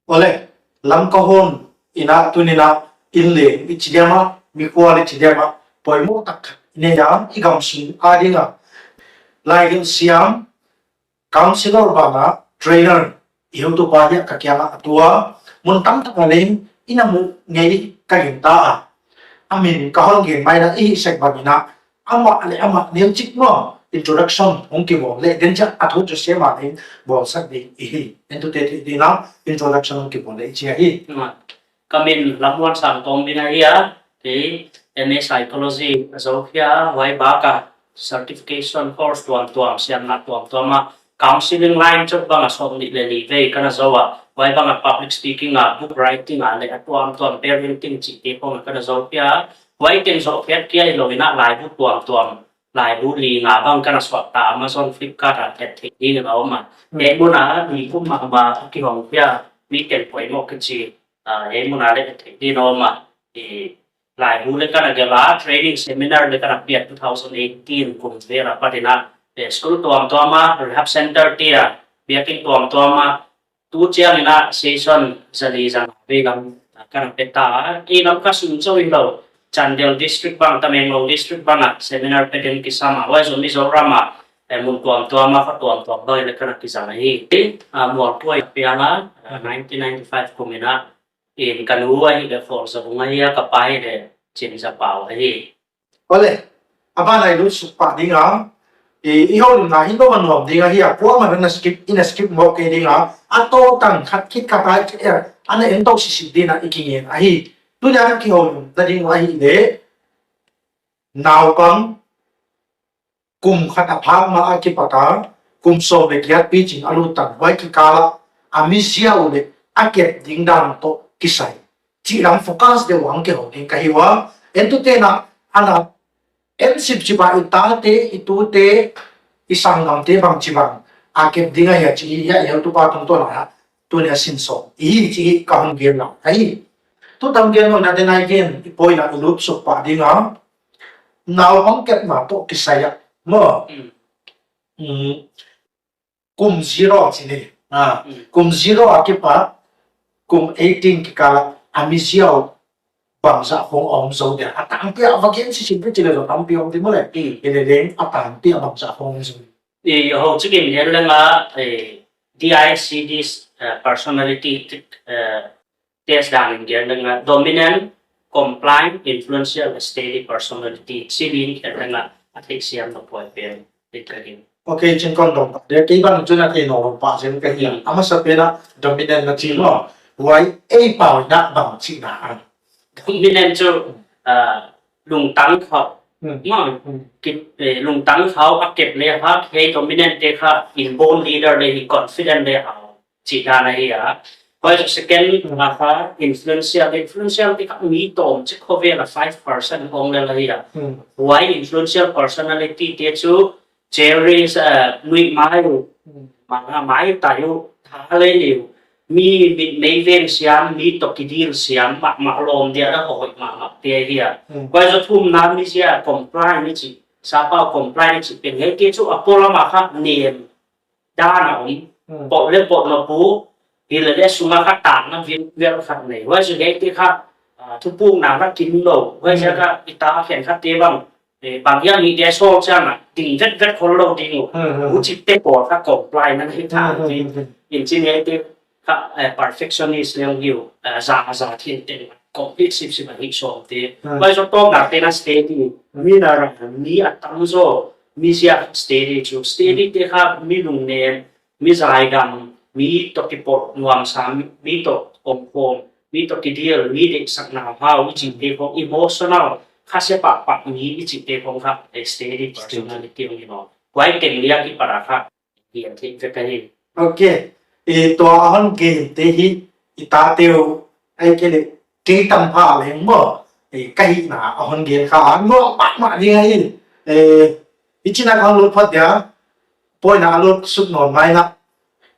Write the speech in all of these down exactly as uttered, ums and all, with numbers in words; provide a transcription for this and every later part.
Ole, Lamka hon in a tuni in a inn leng i chi diam a, mi khual i chi diam a, poimoh tak khat i nei a, i gam sung a ding a. Laigelh siam, counsellor bang a, trainer, i heutupa hiai ka kiang ah a tu a, mun tamtak a leng i na mu ngei ka gingta a. A min ka hon gen mai in a, i hih sek bang in a, amah leh amah neuchik maw introduction hong kibawl leh, then chiah a thu chu sem a leng bawlsak ding i hi. Entute theih ding in a introduction hong kibawl leh i chi ahi. Ka min Lammuansang Tombin ahi a, kei M A Psychology ka zou khia, huai bak a certification course tuamtuam, siamna tuamtuam a, counselling line chauh bang a sawmnih leh li vei ka na zou a, huai bang a public speaking a, book writing a leh a tuamtuam, parenting chihte khong a ka na zou khia. Huai teng zoh khiat kia hilou in a, laibu tuamtuam, laibu li nga bang ka na suah ta, Amazon, Flipkart a et theih ding in a om a. Hiai mun a nikum mahmah a kihong khia, mi teng poimoh kichi, ah, hiai mun a leh et theih ding in a om a. I laibu leh ka na gelh a, training seminar leh ka na piak two thousand eighteen kum vel apat in a, eh, school tuamtuam a, rehab center te ah, biakin tuamtuam a, tu chiang in a session zali zanga vei lam, ah, ka na pe ta a. I Lamka sung chauh hilou, Chandel district bang, Tamenglong district bang a seminar pe ding kisam a, huai zoh Mizoram a, eh, mun tuamtuam a, khua tuamtuam bang in a ka na kizang ahi. Ah, Mualpho a piang a, ah, nineteen ninety-five kum in a, in ka nu ahihleh Kholzabung ahi a, ka pa ahihleh Chimzapau ahi. Ole, a ban ah i lut suk pah ding a, i, i houlimna hi lou a nuam ding ahi a, kuamah in a skip, in a skip mawk kei ding a, a tou tan khat khit khat a, eh, ana en tou sisip ding in a i kingen ahi. Tuni a ka kihoulou ding uh ahihleh, naupang, kum khat a phak ma a kipat a, kum sawm leh giat pi chin a lut tan, huai kikal a, a mizia uh leh a kep ding dan toh kisai chih lam focus deuh a hong kihou ding ka hi ua. Entute'n a, ana en sipsip a, i tate, i tute, i sanggamte bangchibang a kep ding ahia chih hiai heutupa tungtawn a, tuni a sin sawm i hi chih ka hon gen lai ahi. Tutan gen nawn a, then again, i poimoh a i lut suk pah ding a, naupang kepna toh kisai a maw. Mm. Mm. Kum zero chi ni. Ah, mm, kum zero a kipat kum eighteen kikal a, a mizia uh bangzah khong om zou dia. A tangpi a va gen sisip di chih leh zou tampi om di maw le. Mm. Hileleng a tangpi a bangzah khong om zou. I hou chikin gen leng a, eh, D I S C D, eh, personality, eh, test dan in gen leng a, dominant, compliant, influential, steady personality, chih in gen leng a, a theihsiam na poi pen, it ka din. Okay, chin kon dong pah. Dia kei bang chu na thei nawn pah zen ka hi a. Hmm. A masapen a dominant na chi maw. Huai ei pau in a bang chihna a. Dominant chu, ah, lungtang khauh. Hmm. Maw. Hmm. Ki, eh, lungtang khauh a kep leh hak, hiai dominant te kha inborn leader leh hi, confident leh hau chih dan ahi a. Huai chu second, mm, a kha influential, influential te kha mi tawmchik khovel a five percent hong lel ahi a. Mm. Huai influential personality te chu cherish, eh, nuihmai uh, mm, mangngilh mai uh, tha lei lei uh, mi mitmei veng siam, mi toh kideal siam mahmah, lawm dia a hoih mahmah te ahi a. Mm. Huai chu thumna mizia, compliant i chih, sapa compliant i chih pen, hiaite chu a polam a kha nem dan a om. Hmm. Poh leh poh nop uh, hileleh sung a kha tanna vel, vel khat nei. Huai chu hiaite kha, ah, thupukna kha kim lou. Huai chu, hmm, kha i ta khenkhat te bang, eh, bang hiam hih dia sawl chiang a, ding vetvet khollou ding uh. Hmm, hmm. Huchite pawl kha comply na hi ta, hmm, hmm, ding. Hmm, hmm. In chin hiaite kha, eh, perfectionist leng hi uh, eh, za, za thin teng, complete sipsip a hih sawm te. Hmm. Huai chu tawpna pen a steady, mi na ra, mi a tam zaw, mizia steady chu. Steady, hmm, te kha mi lungnem, mi zaidam, mi toh kipoh nuamsa, mi toh omkhawm, mi toh kideal, mi deihsak nauhau i chihte khong, emotional, khasia pahpah mi i chihte khong kha, eh, steady, steady personality hong hi maw. Huai teng lia kipat a kha, gen theih vek ahi. Okay. I tua a hon gen te hi, i tate uh, ahihkeileh kei tam pha leng maw. I ka hihna a hon gen kha, a nuam mahmah ding ahi. Eh, i chin a ka hon lut phot dia, poimoh a lut suk nawn mai na.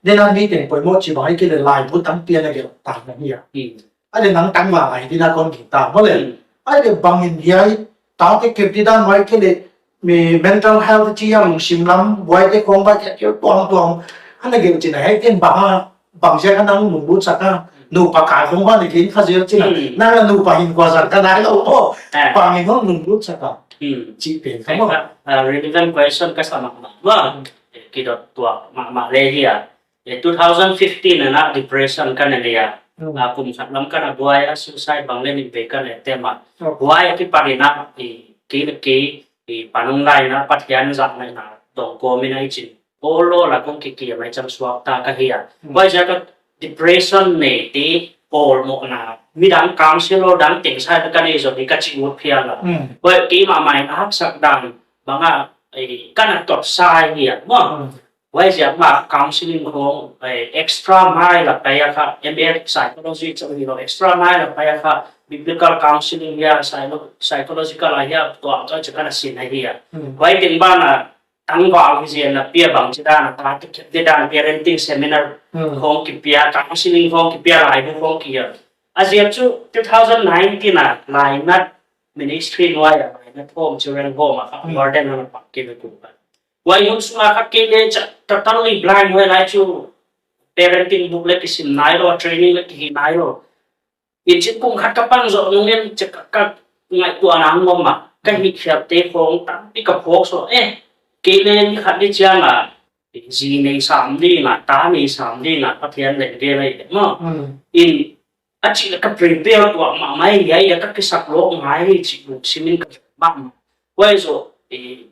Nena mi teng poimoh chih bang ahihkeileh laibu tampi ana gelh ta na hi a. Hmm. Ahihkeileh nang tangval lai ding a kon gingta maw le. Hmm. Ahihkeileh bangin hiai, tate kep di dan huai keileh, mi mental health chih a lungsim lam, huaite khong bang kia keu tuamtuam. Ana gelh chin a hiai ten bang a, bangziak a nang lunglut sak a, nupa kai khong ba ni kin kha zel chin a. Hmm. Nang a nupa hinkhua zang ka nai lou maw. Eh. Bang in hon lunglut sak a. Hmm. Chih pen kha maw. Eh, relevant question ka sa mahmah. Maw. Hmm. Eh, kidot tuak mahmah le hi a. Eh, two thousand fifteen a na depression ka na nei a. Hmm. Ah, kum khat lam ka na buai a, suicide bang le nih vei ka na attempt a. Oh. Buai a kipan in a, i, ki, ki, i panung lai na, Pathian zahna na, dong ko mi na i chin. Olo la kong ki ki mai chang suak ta ka hi a. Hmm. Buai ziak a depression nei te, ol mo na, midang counselor dang teng sai ka nei zo ni ka chi ut phial a. Hmm. Buai ki ma mai a haksak dan, bang a, eh, ka na tot sai hi a. Maw. Hmm. Huaiziak ma counseling khong, eh, extra mile a pai a kha, M A psychology chauh hilou, extra mile a pai a kha, biblical counseling hia, psycho-, psychological a hia, tua ka chih ka na sin a hi a. Hmm. Huai teng ban a, tangval hi zen na pia bangchidan a, ta te kep didan parenting seminar, hmm, khong kipia, counseling khong kipia, lai khong kia. A ziak chu two thousand nineteen a, Lainat ministry nuai a, Lainat home, children home a, kha, hmm, warden a na pak ki ve ku ka. Huai hun sung a kha kei le cha, totally blind huai lai chu parenting book le kisim nai lou, training le kihih nai lou. In chin kum khat ka pang zoh nung in cha ka, ka ngaihtuah nang ngom a. Ka hihkhial te khong tampi ka phawk sawm. Eh, kei le ni khat ni chiang a, zi nei sam ding a, ta nei sam ding a, Pathian le ve lai le maw. Mm. In a chih le ka prepare tuak mahmah hi a, ka kisak lou ngai hi chih buk simin ka mahmah. Huai zoh, eh,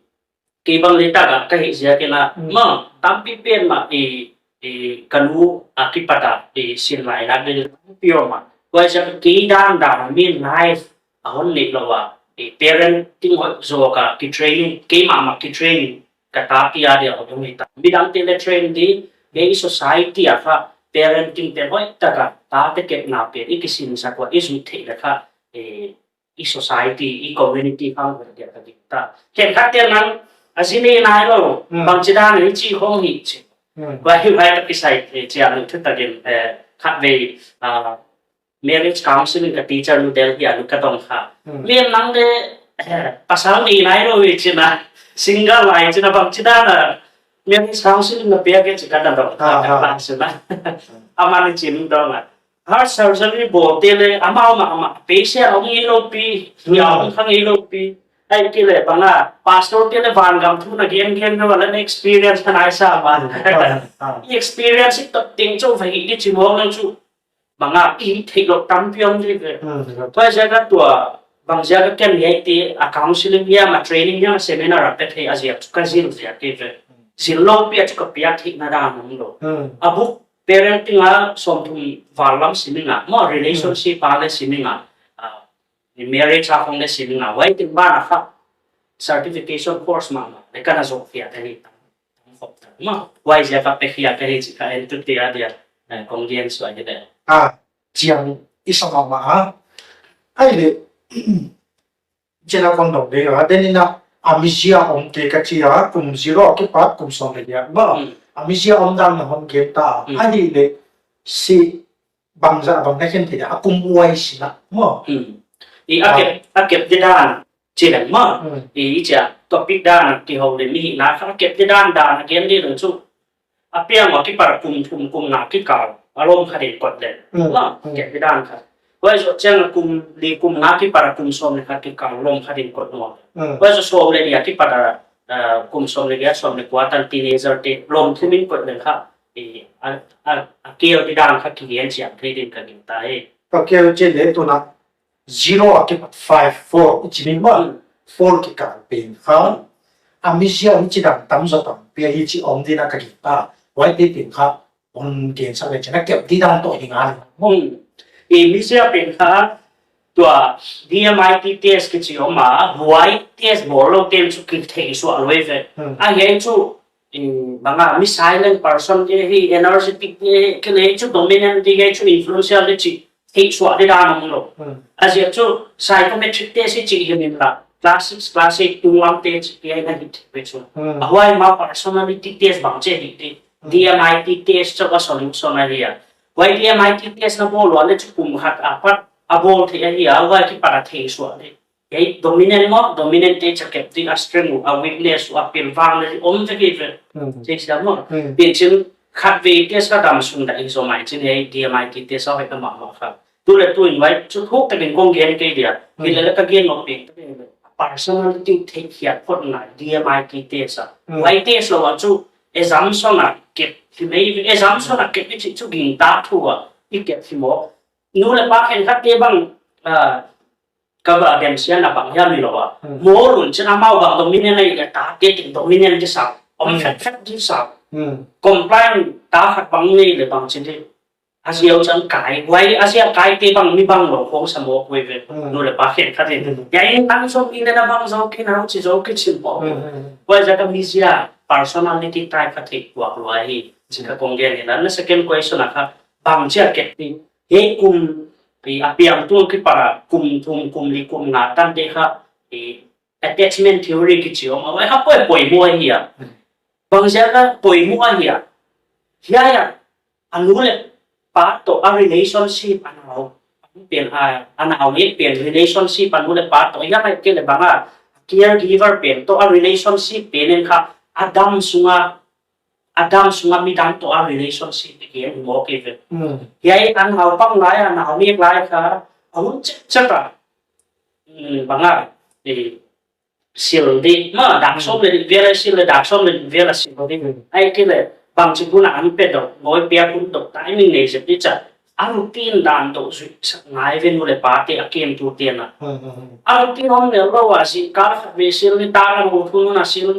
kei bang le tak a ka hih ziak in a, mm, maw, tampi pen mah, i, i, ka nu a kipat a, i, sin lai lak ding tampi om a. Huaiziak a kei dan dan a min life a hon neih lou a, i, parenting hoih zaw ka ki training, kei mahmah ki training, ka ta pi a dia hoih hong hi ta. Midang te le train di, kei society a kha, parenting te hoih tak a, ta te kepna pen, i kisin sak ua, i zui theih le kha, i, i society, i community khang hoih dia ka ding ta. Khenkhat te nang, a zi nei nai lou, hmm, bangchidan a i chi hong hi chi. Hmm. Huai hi huai ka kisai, eh, chia nung thu takin, eh, khat vei, ah, marriage counseling ka teacher nu Delhi a nu ka dong kha. Hmm. Min nang de, eh, pasal nei nai lou hi chi na, single lai chi na bangchidan a, marriage counseling na pia ke chi ka na dong kha, ah, ka ah, class na. Aman i chin dong a. Heart surgery bawl te le, amau mahmah, patient a hong ngei lou pi, hmm, ya hong kha ngei lou pi. Ai ki le bang a, pastor te le vangam thu na gen gen na wala na experience ka nai sa ma. Hmm, ah, ah. I experience i tot teng chauh va hih di chi mawk nang chu. Bang a, i theih lou tampi om di ve. Hmm, exactly. Bangziak a tua, bangziak a ken hiai te, a counseling hiam, a training hiam, a seminar a pe thei a ziak chu ka zil ziak di ve. Hmm. Zil lou pi a chu ka piak theihna dan om lou. Hmm. A book parenting a sawmthum val lam sim ing a, maw relationship a le sim ing a, ah, marriage a khong le sim ing a, huai teng ban a kha certification course mahmah le ka na zoh khia ka hi tam, tam khop ta. Maw, huaiziak a pe khia ka hi chi ka en tu te a dia, eh, kong gen suai hi le. Ah, chiang i sa mahmah a. Ai le, China kon dong de a, den in a, a mizia om te ka chi a, kum zero a kipat, kum sawm le giat. Ba, hmm, a mizia om dan na hon gen ta, hmm, ahihleh, si bangzah bang na khen thei dia, a kum uai si na, maw. Hmm. I a kep, ah, a kep di dan, chi dan maw. Hmm. I, i chia, topic dan, kihou le mi hihna, a kep di dan dan, a gen di dan chu. A piang a kipat a kum thum kum nga kikal a lawm khat in kot leng. Mm, maw, mm, kep di dan kha. Huai zoh chiang a kum li kum nga kipat a kum sawm le khat kikal lawm khat in kot maw. Mm. Huai zoh sawm le li a kipat a, ah, kum sawm le li a sawm le kua tan teenager te lawm thum in kot leng kha. I, a, a, a kel di dan kha ki lian chiang thei din ka gingta e. Ka kel chiang le tu na. Zero a kipat five, four, i chi ni maw. Hmm. Four kikal pen kha. A mizia hichi dan tam zaw tampi a hichi om di na ka gingta. Huai te pen kha, hon gen sak le chih na kep di dan toh hi ngal. Hmm. I mizia pen kha, tua D M I T test kichi om a, huai test bawl lou ten chu kithei suak lou ve. Hmm. A hiai chu, in bang a, mi silent person te hi, energetic te hi, kei le chu dominant te hi chu influential te chih, thei suak di dan om lou. Hmm. A ziak chu psychometric test hi chih hi min la, class six, class eight, tung lam te chih hi na hi thei chu. Hmm. A huai ma personality test bang chih hi di, hmm, D M I T test chu a solution a hi a. Huai D M I T test na bawl ua le chu kum khat apat, a bawl thei a hi a, huai kipat a thei suak di. Ei, dominant maw, dominant te chih kep di a strength uh, a weakness uh, a pilvang le om ve ki ve. Hmm. Chih sia maw. Hmm. Pian chin khatvei test ka dam sung dah in zo mai chin, hiai D M I T test a hoih mahmah kha. Tu leh tu in vai chu thuk takin kong gen kei dia. Hmm. Hilele ka gen nop pen takin personality theihkhiak phot ngai D M I T test a. Hmm. Vai test lou a chu assumption a kep hi mai, assumption a kep i chih chu gingta thu a i kep hi maw. Nu leh pa khenkhat te bang, ah, ka va demsiatna bang hiam hilou a. Hmm. Maw lun chin amau bang dominant a i leh tate teng dominant di sa. Om Hmm. fek fek di sa. Hmm. Complain ta khat bang nei leh bang chin di. A ziau chan kai, huai a ziau kai te bang mi bang lou khong sa maw huai ve. Hmm. Nu leh pa khenkhat in. Hmm. Hiai in tang zo ki na bang zo ki na chi zo ki chin maw. Hmm, hmm, hmm. Huai ziak a mi zia personality type kha theih tuak lua hi. Chi ka kong gen hi na. Na second question a kha bang chia kep ti. Hiai kum, i a piang tung ki para kum thum kum li kum nga tan te kha, i attachment theory kichi om a, huai kha poi, poimoh ahi a. Hmm. Bang ziak a poimoh ahi a. Hiai a, a nu leh pa toh a relationship a nau. Pen a, a nau nek pen relationship a nu leh pa toh. Hiai mai ke leh bang a, caregiver pen toh a relationship pen in kha a dam sung a, a dam sung a midang toh a relationship te gen maw ke ve. Hmm. Hiai a naupang lai a, nau nek lai kha, a hun chek chek a. Hmm, bang a, eh, sil di. Maw, dak Hmm. sawm leh nih vel a sil leh, dak sawm leh nih vel a sil di. Hmm. Ai ke leh, bang chi hun a an pe dou, nawi piak hun dou, timing nei zek di chia. A routine dan toh zui sak ngai ve nu leh pa te a kem tu te na. Hmm, hmm, hmm. A routine om lel lou a, zingkal khat vei sil, nitaklam ut hun a sil,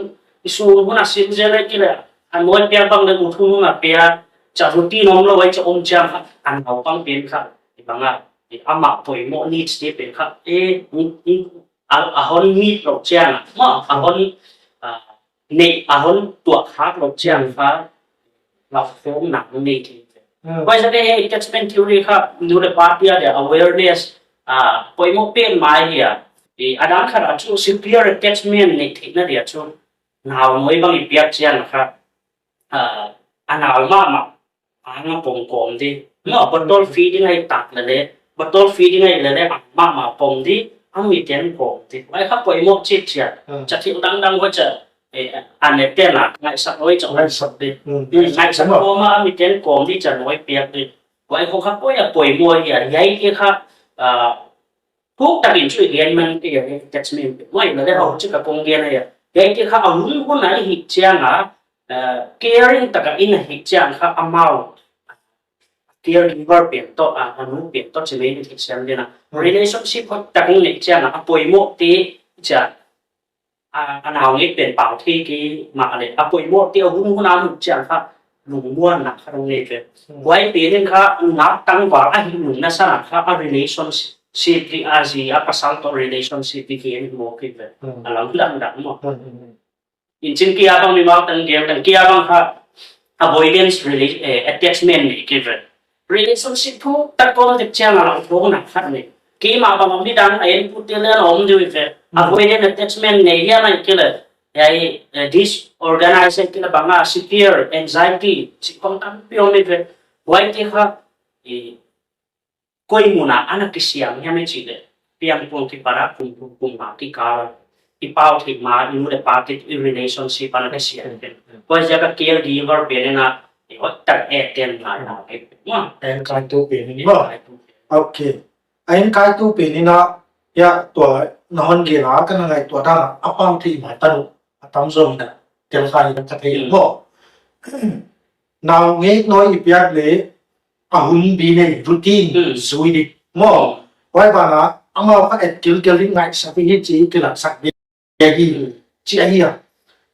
i sun hun a sil zel leh ki leh, a nawi piak bang leh ut hun a piak, chia routine om lou a chia om chiang kha, a naupang pen kha, i bang a, i amah poimoh needs te pen kha, eh, ni, ni, a, a hon meet lou chiang a, maw, a hon, ah, nei, a hon tuak khak lou chiang kha, lau khong nang nei thei. Hmm. Huai ziak a hiai attachment theory kha, nu leh pa te a dia awareness, ah, poimoh pen mai hi a. I, a dan khat a chu superior attachment nei theihna dia chu, nau nawi bang i piak chiang kha, ah, a nau mahmah, a nga pom kawm di. Maw, bottle feeding a i tak lele, bottle feeding a i lele, a mahmah pom di, a miten kawm di. Huai kha poimoh chih chia. Hmm. Chia thil dangdang huai chia, eh, a ne te na, ngaihsak huai chia. Ngaihsak di. Hmm. Hmm, ngaihsak Maw. Kawm a, a miten kawm di chia nawi piak di. Huai kha poi a poimoh hi a, hiai te kha, ah, thuk takin chu i gen man te a, attachment. Huai lele hau chi ka kong gen a. Hiai te kha a hun hun a i hih chiang a, eh, caring taka i na hih chiang kha amau caregiver pen toh, a, a nu pen toh chi mai ni thei siam di na. Hmm. Relationship hoih tak nei chiang a, a poimoh te chia, a, a nau nek pen pau thei kei mah leh, a poimoh te a hun hun a muh chiang kha lungmuanna kha hong nei ve. Hmm. Huai pen in kha nungak tangval a hih nung na sa na kha a relationship di a zi a pasal toh relationship di ki en maw ki ve. Hmm. A lam dangdang maw. Hmm, hmm, hmm. Inchin kia bang mi mau tang dia tang kia bang kha avoidance rela-, eh, attachment nei ki ve. Relationship thuk tak kawm dek chiang a lau thong na khat nei. Keimah bang midang a en pute leh om di ve. Hmm. Avoidance attachment nei hiam ai ke leh. Hiai, eh, disorganized ke leh bang a severe anxiety chi kong tampi om di ve. Huai te kha, eh, koi mun a ana kisiam hiam i chih leh, piang tuang ki para kum, kum, kum ma kikal, i pau thei ma, i nu leh pa te i relationship ana kisiam pen. Huai ziak a caregiver pen in a, i hoih tak a attend ngai na, eh, maw. A enkaitu pen in maw. Enkaitu pen. Okay. A enkaitu pen in a, ya, tua, na hon gen a, ka na ngaihtuah dan a, a pau thei ma tanu, a tamzaw in a, tel kha in a ka thei Hmm. maw. Nau nek nawi i piak leh, a hun bi nei, routine, Hmm. zui di. Maw, Hmm. huai bang a, amau kha et kilkel di ngaihsak di hi chi kilaksak di hi. Hmm. Chi ahi a.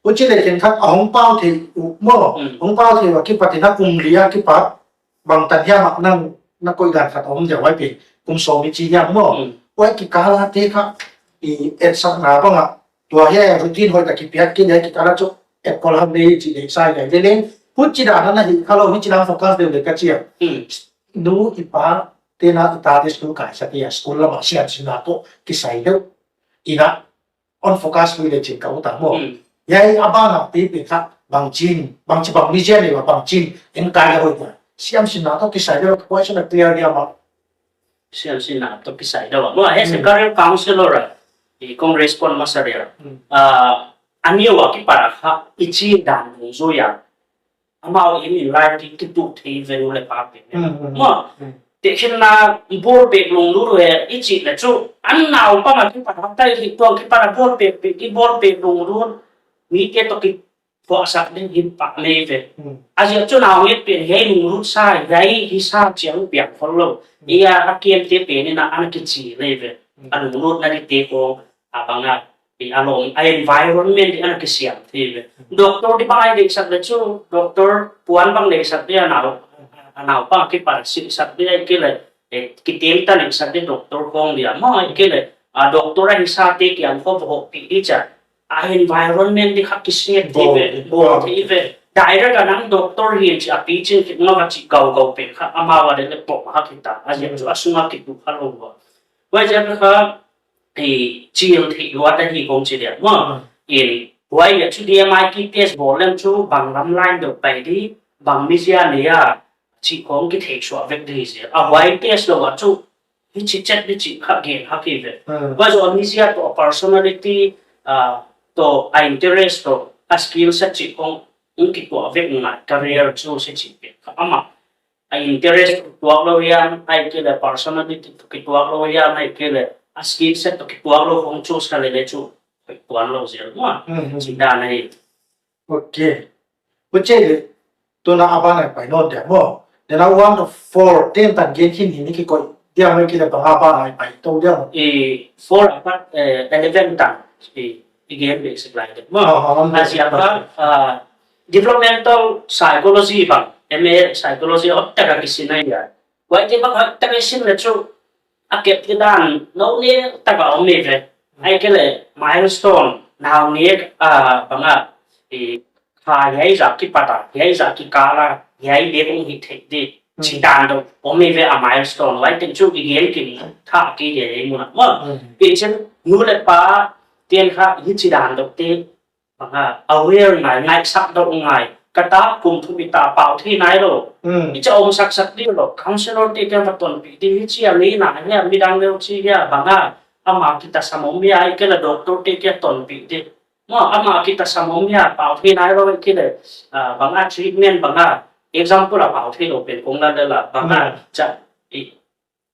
Huchi leh khenkhat a hong pau thei uh maw, Hmm. hong pau thei uh a kipat in a kum li a kipat, bangtan hiam a nang na koih dan khat om dia huai pen, kum sawm i chi hiam maw. Hmm. Huai kikal a te kha, i etsakna bang a, tua hiai routine hoih tak kipiak kei leh kikal a chu, et kol ham leh chi leh sai leh leh leh. Huchi dan a na hih kha lou, huchi dan focus deuh leh ka chi a. Hmm. Nu i pa te na i ta te school kai sak a, school lam a siamsinna toh kisai deuh. I na on focus hui leh chin ka ut a maw. Hmm. Hiai a ban a te pen kha bangchin, bangchi bang mi zia leh bangchin, enkai leh hoih ta. Siamsinna toh kisai deuh, question a clear dia maw. Siamsinna toh kisai deuh. Maw, as a Hmm. career counselor a, i kong respond masa dia. Hmm. Ah, a neu a kipat a kha, i chi dan dungzui a. amau in in lai di kitu thei ve nu leh pa pen. Mm, mm, mm. Maw, mm. Tehkhinna bawlpek lunglut uh e i chih leh chu, a naupang a kipan a tai hi tuang kipan a bawlpek pek, i bawlpek lunglut, mite toh ki phuahsak ding hi pah mai ve. Hmm. A ziak chu naungek pen hiai lunglut sa, hiai hisa chiang piang khol lou. Hmm. Ia a kiamte pen in a ana kichi mai ve. Hmm. A lunglutna dite khong a bang a, i a lawm, a environment di ana kisiam thei ve. Hmm. Doctor di bang a i deihsak leh chu, doctor puan bang deihsak di a nau, a naupang kipan sihsak di ahihkeileh, eh, kiteng tan deihsak di doctor khong dia. Maw ahihkeileh, a doctor a hisate kiang khong hohpih di chia. A environment di kha kiset thei ve, bawl, bawl thei ve. Direct a nang doctor hi'n chi a pichin khit nga va chi gau gau pen kha, amau a leh leh pom kha khita. A ziak chu a sunga kitu kha lou va. Huaiziak kha, i chil thei lua ta hi kong chi dia. Maw, mm, in, huai a chu D M I ki test bawl leng chu bang lam line deuh pai di, bang mizia nei a, chih khong kithei suah vek di hi zel. A huai test lou a chu, hichi chet di chih kha gen kha ki ve. Hmm. Huai zoh a mizia toh a personality, ah, toh a interest toh a skill set chih khong hong kituak vek ngai, career choice chih pen kha amah. A interest toh kituak lou hiam, ahihkeileh personality toh kituak lou hiam, ahihkeileh a skill set toh kituak lou hong choose kha leh leh chu, hoih tuan lou zel maw. Hmm, hmm. Chih dan ahi. Ok. Huchi leh, tuna a ban a i pai nawn dia maw. Then a one to four, ten tan gen khin hi ni kikoih dia maw, ahihkeileh bang a ban a i pai tou dia maw. I four apat, eh, eleven tan, i, i gen basic lai dia maw. Ah, ah, ah, a ziak ah, ah, developmental psychology bang, M A psychology hoihtak a kisin ahi a. Huaite bang hoihtak a i sin leh chu, a kep di dan, nou nek tak a om mai ve. Ahihkeileh milestone, nau nek, ah, bang a, i, kha hiai zah kipat a, hiai zah kikal a, hiai bek hong hih theih di. Hmm. Chih dan deuh om mai ve a milestone, huaite chu i gen kim thak ki hiai mun a. Maw, hmm, pen chen nu leh pa, ten kha hichi dan deuh te, bang a, aware ngai, ngaihsak deuh ngai. Ka ta kum thum i ta pau thei nai lou. Hmm. I cha om sak sak di lou. Counselor te kiang va tonpih di, hichi a lei na hia, midang leh chi hia, bang a, ama kitasam om hia, ahihkeileh doctor te kiang tonpih di. Maw, ama kitasam om hia, pau thei nai lou, ahihkeileh, ah, bang a treatment bang a, example a pau thei lou pen kong la leh la, bang a, hmm, cha, i,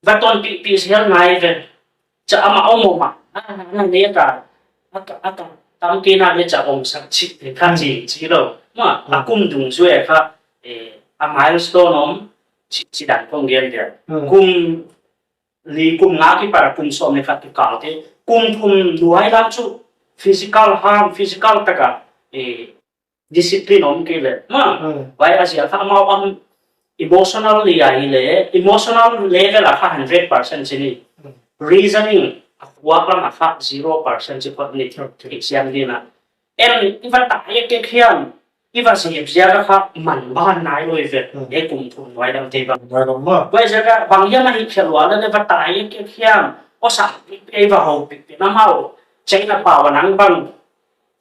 va tonpih pih zel ngai ve. Cha ama om om a. A, a, a, ne ka. A ka, a ka. Tam kei na leh cha om sak chih, kha chih, chih lou. Maw, a kum dungzui a kha, eh, a milestone om, chih, chih dan kong gen dia. Hmm. Kum li kum nga kipat a kum sawm leh khat kikal te. Kum thum nuai lam chu physical harm, physical tak a, eh, discipline om kei leh. Maw, hmm, huai a ziak kha amau a emotional li a hi leh, emotional level a kha hundred percent chi ni. Hmm. Reasoning a kuak lam a kha zero percent chi phot ni. Ok. I siam di na. En, i va tai ek ek hiam, i va zep ziak a kha man ban nai lou ve. Hmm. E kum thum nuai lam te bang. Nuai lam maw. Huaiziak a bang hiam a hih khial lua leh leh va tai ek ek hiam, o sa pi pi i va houpih pi na maw. China pau a nang bang,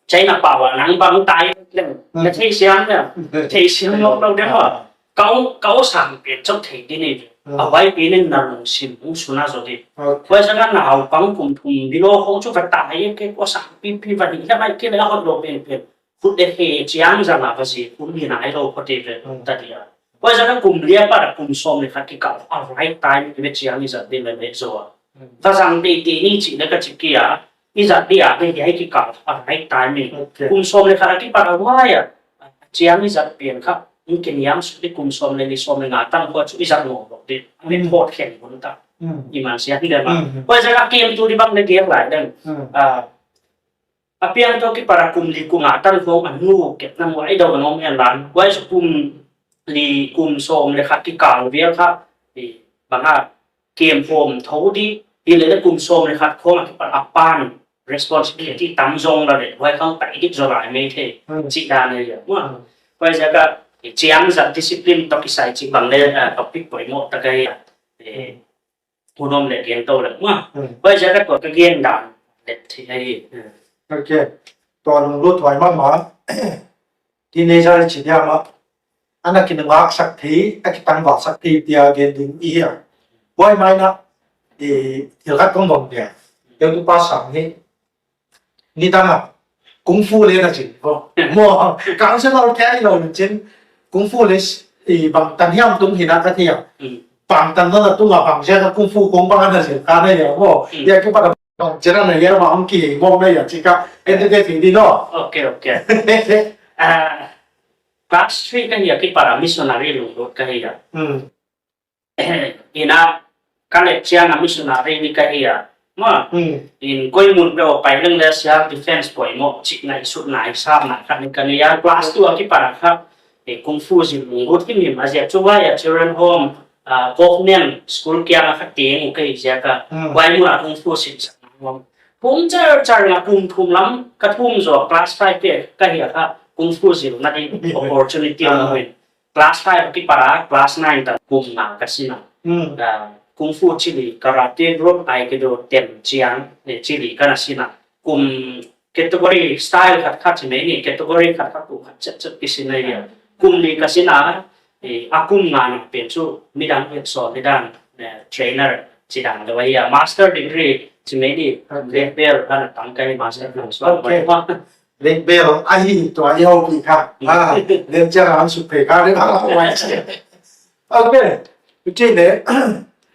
China pau a nang bang tai leng. Hmm. Ka theisiam leng. Theisiam lou lou de ho. Ah. Ka u, ka u sang pen chauh thei di ni. Hmm. A huai pen in na lungsim hong suna zaw di. Ok. Huaiziak a naupang kum thum bilou khong chu va tai ek ek, o sang pi pi va hih hiam, ahihkeileh a hoihlou pen pen. Khut leh khe chiang zang a va zi, kum hi nai lou phot ve. Hmm. Ta dia. Huaiziak a kum li apat a kum sawm leh khat kikal a right time ve chiang i zat di leh leh zaw a. Hmm. Va zang teitei ni chih leh ka chi kei a, i zat di a, hiai kikal a right time in. Ok. Kum sawm leh khat a kipat a huai a, chiang i zat pen kha, i kiniam suk di kum sawm leh li sawm leh nga tan khong chu i zat ngawt lou di. A mi phot khen hun ta. Hmm. I man siam di maw. Hmm. Huaiziak a kemtu di bang leh gen lai ding. Hmm. Ah, a piang toh kipat a kum li kum nga tan khong a nu kepna muaidouh a om inla. Huai zoh kum li kum sawm leh khat kikal vel kha, i, bang a, kem khawm thou di, i leh leh kum sawm leh khat khong a kipat a pan responsibility tam zong leh leh, huai khong pai dik zaw lai mai thei, hmm, chih dan ahi a. Maw. Hmm. Huaiziak a, i, chiang zat discipline toh kisai chih bang leh, ah, topic poimoh tak ahi a. Eh, hmm. Hun om leh gen tou leh maw. Hmm. Huaiziak a tua ka gen dan leh thei ahi. Hmm. Ok. Tua lunglut huai mahmah. Teenager chih dia maw. Ana kinungak sak thei, a kitangval sak thei dia gen ding i hia. Huai mai na, eh, thil khat kong dong dia. Heutupa sang hi. Nidang a, kung fu leh na chin. Maw, counselor kia i lou na chin. Kung fu leh i bangtan hiam tung hi na ka thei a. Mm. Bangtan na tung a bang ziak a kung fu kong bang na zil ka na ya mo. Mm. Ya ki pa bang zira na ya ma ang ki mo na ya chih ka. Ente te fi di no. Okay, okay. Ah, class three ka hi a ki para missionary lunglut ka hi a. Mm. Ina college chiang a missionary ni ka hi a. Ma. Mm. In koi mun bel pai leng leh self defense poimoh chih ngaihsutna i sam na khat ni ka nei a. Class two a ki para kha. E kung fu zil lunglut ki mi ma ziak chu huai a children home, ah, government school kiang a kha teng uh ka hi ziak a. Mm. Huai mun a kung fu zil sak na hom. Kum char char na kum thum lam ka thum zaw class five te ka hi a kha kung fu zil na di opportunity a. Ah. Class five ki para, class nine tan kum nga ka sin a. Mm. Ah, kung fu chih leh karate group aikido ten chiang, eh, chih leh ka na sin a. Kum category style khat khat chih mai ni, category khat khat kum khat chet chet ki sin a ya. Kum li ka sin a, eh, a kum nga na pen chu midang het sawn ni dan, eh, trainer chih dan lou a ya. Master degree chih mai ni, okay. Black belt ka na tang ka hi master kung suan. Okay. Black belt ahi tua i houpih kha. Mm. Ah, lecture ang suk phei kha le bang a wai. Okay. Huchi leh,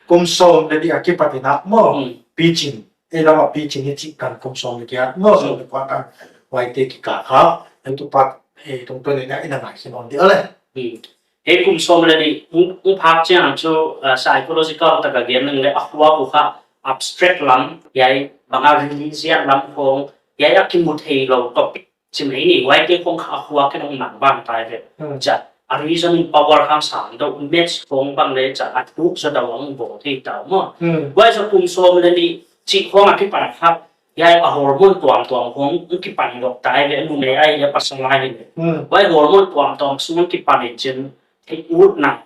kum sawm leh li a kipat in a mo. Mm. Pitching. E lama pitching hi chih kan kum sawm leh li a mo. Mm. Sawm leh kua tan huaite kikal kha. Huai tu pat, eh, tungtawn in a i na ngaikhe nawn di a le. Mm. Hiai kum sawm leh li, u, u phak chiang chu, ah, psychological tak a gen leng leh a huai uh kha abstract lam, hiai bang a religion lam khong, hiai a kimu theilou topic chih mai ni, huaite khong kha a huai khe nong nang bang tai ve. Hmm. Chia, a reasoning power khong sang deuh, maths khong bang leh chia, a thuk zaw deuh ang bawl thei ta mo. Hmm. Huai zaw kum sawm leh li, chih khong a kipan kha, hiai a hormone tuamtuam khong, kipan dok tai ve, numei ai, ya pasal ai ve. Hmm. Huai hormone tuamtuam sung kipan in chin, thei ut na,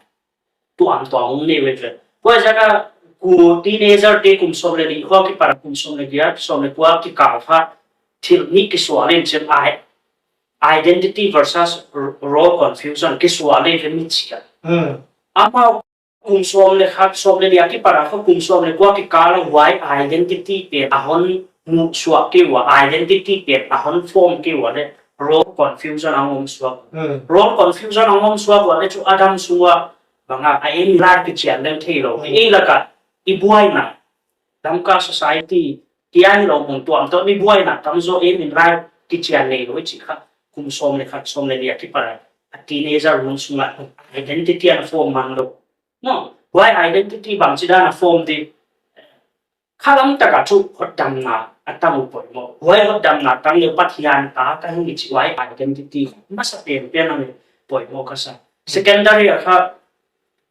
tuamtuam nei ve ve. Huai ziak a, kum teenager te kum sawm leh li, huai ki para kum sawm leh li a, sawm leh kua kikal kha, thil nih kisual in chin ai, identity versus r-, role confusion kisual in ve mi chia. Hmm. Amau kum sawm leh khat, sawm leh li a ki para kha kum sawm leh kua kikal a huai identity pen a hon mu suak kei ua, identity pen a hon form kei ua leh role confusion a hong om suak. Hmm. Role confusion a hong om suak ua leh chu a dam sung ua bang a, a aim in life kichian leng theilou. Hmm. Ei lak a, i buaina, Lamka society, kia hilou mun tuamtuam i buaina, tamzaw aim in life kichian neilou chih kha, kum sawm leh khat, sawm leh li a ki para, a teenager mun sung a identity ana form man lou. No, huai identity bangchi dan a form di, khalam tak a chu hotdamna a tang uh poimoh. Huai hotdamna tang leh Pathian ta ka hi chih huai identity masa penpen a mi poimoh ka sa. Secondary a kha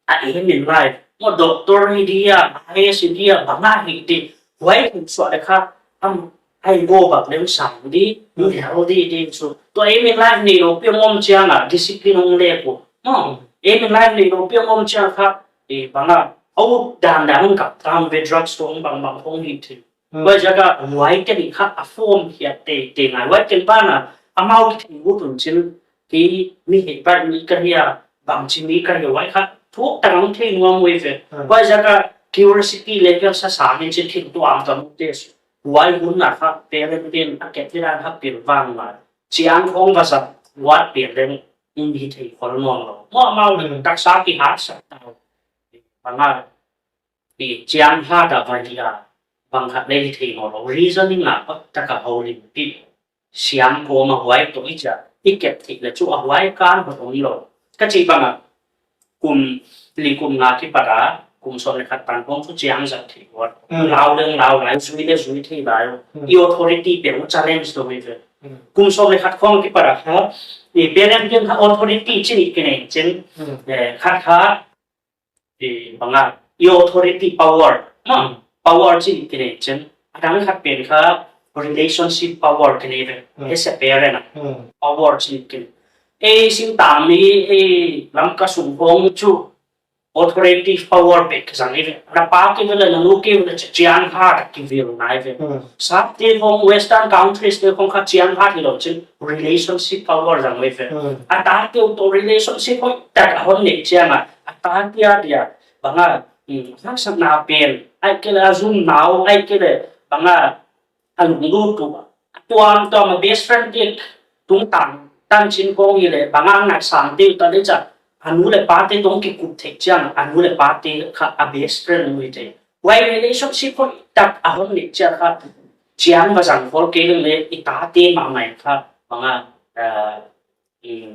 a aim in life, mo doctor hi dia, I A S hi dia, bang a hi di, huai hun suah leh kha, am, ai go bak leng sang di, hmm, healthy di chu. Tua aim in life neilou pi hong om chiang a, discipline hong lek uh. No, aim in life neilou pi hong om chiang kha, eh, bang a, au dan dan hong kap tam ve drugs khong bang bang hong hi thei. Hmm. Huai ziak a, huai ken kha a form hiat teitei ngai. Huai ken ban a, amau ki thei ut un chin, ki mi heh pai mi ka hi a, bangchi mi ka hi a, huai kha, thuk tak a hong thei nuam uh ve. Hmm. Huai ziak a, curiosity level sa sa min chin thil tuamtuam te su. Huai hun a kha, parent te'n a kep te dan kha pilvang ngai. Chiang khong va sa, huat pen leng, mi thei khol nawnlou. Mo amau, hmm, taksa kihat sak ta. Bang a, i chiang hat a va hi a, bang khat leh hi thei nawnlou. Reasoning a pat tak a houlimpih siam kawm a huai toh i chia, i kep theih leh chu a huai kan hon om lou. Ka chih bang a, kum li kum nga ki para, kum sawm leh khat tan hong chu chiang zat thei huat. Hmm. Lau leng lau lai, zui leh zui thei lai. Hmm. I authority pen u challenge to mi ve. Hmm. Kum sawm leh khat khong ki para kha, i parent te'n kha authority chih nih ki nei chin. Hmm. Eh, khat kha, i bang a, i authority power, ma, hmm, power chih ki nei chin. A dang khat pen kha relationship power ki nei ve. Hmm. As a parent a. Hmm. Power chih ki nei. Ei singtang mi, ei Lamka sung khong chu authority power bek zang i ve. Na pa ki ve leh, na nu ki ve leh, chi-, chiang hat ki vil nai ve. Hmm. Sap te khong Western countries te khong kha chiang hat hilou chin relationship power zang ve. Hmm. A ta te u toh relationship hoih tak a hon nei chiang a. A ta te a dia, bang a, hmm, haksatna pen, ahihkeileh a zumna uh, ahihkeileh, bang a, a lunglut uh. A tuamtuam a best friend te tungtang tanchin kong hi leh, bang a ngaihsang te uh ta leh chia, a nu leh pate tawh kikup theih chiang, a nu leh pate kha a best friend uh hi thei. Huai relationship hoihtak a hon neih chiang kha, chiang va zang khol kei leng leh, i tate mahmah kha, bang a, uh, um,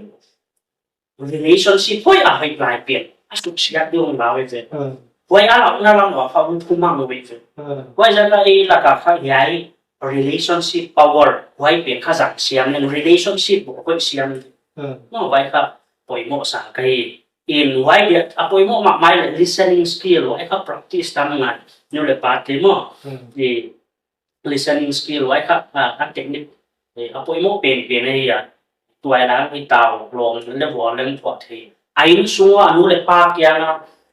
relationship hoih a hoih lai pen a suksiat ding uh lai ve. Hmm. Huai a lak na lam uh kha hong thumang uh ve. Hmm. Huaiziak a i lak a kha hiai relationship power huai pen kha zang siam leng, relationship uh hoih siam. Hmm. Maw, huai kha poimoh sa ka hi. In huai dia a poimoh mahmah leh listening skill huai kha practice tam ngai. Nu leh pate maw. Hmm. I listening skill huai kha, a, a technique, eh, a poimoh penpen ahi a. Tuailam hi tau lawm leh vual leng thuak thei. A innsung a nu leh pa kiang a,